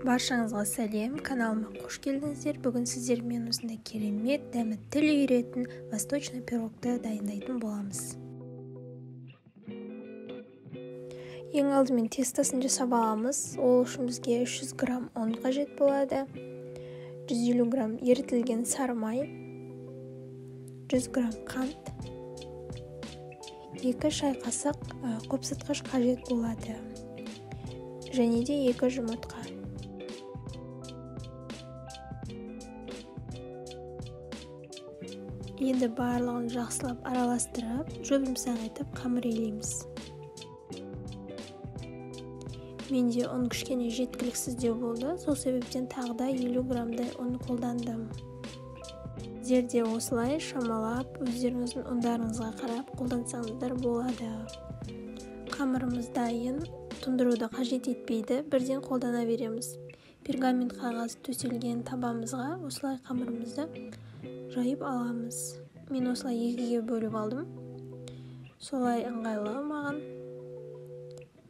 Баршаңызға сәлем, каналыма қош келдіңіздер. Бүгін сіздермен осындай керемет, дәмі тіл үйіретін восточный пирогты дайындайтын боламыз. Ең алдымен тестосын жасап аламыз. Ол үшін бізге 300 грамм ұн қажет болады, 150 грамм ерітілген сары май, 100 грамм қант, 2 шай қасық қопсытқыш қажет болады, және де 2 жұмыртқа. Енді барлығын жақсылап араластырып, жұп-жұмсақ етіп қамыр илейміз. Менде ұн кішкене жеткіліксіздеу болды, сол себептен тағы да 50 граммдай ұн қолдандым. Сіздер де осылай шамалап, өздеріңіздің ұндарыңызға қарап қолдансаңыздар болады. Қамырымыз дайын, тұндыруды қажет етпейді, бірден қолдана береміз. Пергамент қағаз төселген табамызға осылай қамырымызды жайып аламыз. Мен осылай екіге бөліп алдым. Солай ыңғайлы маған.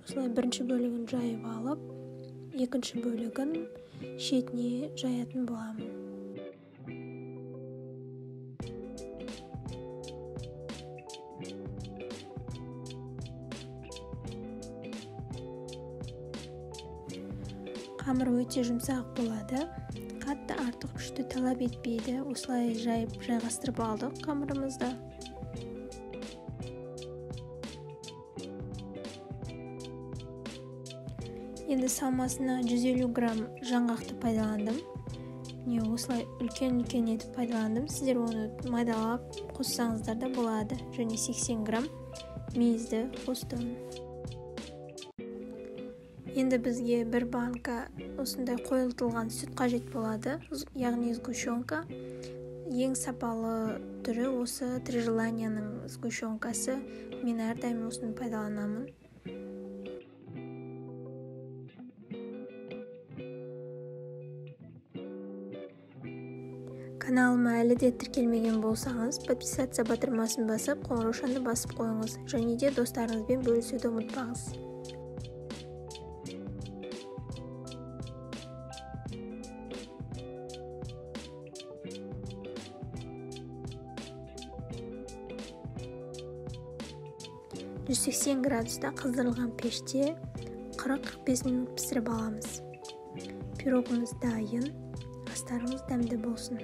Осылай бірінші бөлігін жайып алып, екінші бөлігін шетіне жаятын боламын. Қамыр өте жұмсақ болады. Қатты артық күшті талап етпейді. Осылай жайып жайғастырып алдық қамырымызды. Енді салмасына 150 грамм жаңғақты пайдаландым. Міне осылай үлкен-үлкен етіп пайдаландым. Сіздер оны майдалап қоссаңыздар да болады. Және 80 грамм мейізді қостым. Енді бізге бір банка осындай қойылтылған сүт қажет болады, яғни сгущенка. Ең сапалы түрі осы Три желанияның сгущенкасы. Мен әрдайым осыны пайдаланамын. Каналыма әлі де тіркелмеген болсаңыз, подписаться батырмасын басып, қоңыраушаны басып қойыңыз. Және де достарыңызбен бөлісуді ұмытпаңыз. ...180 градуста қыздырылған пеште 40-45 минут пісіріп аламыз. Пирогымыз дайын. Астарыңыз дәмді болсын.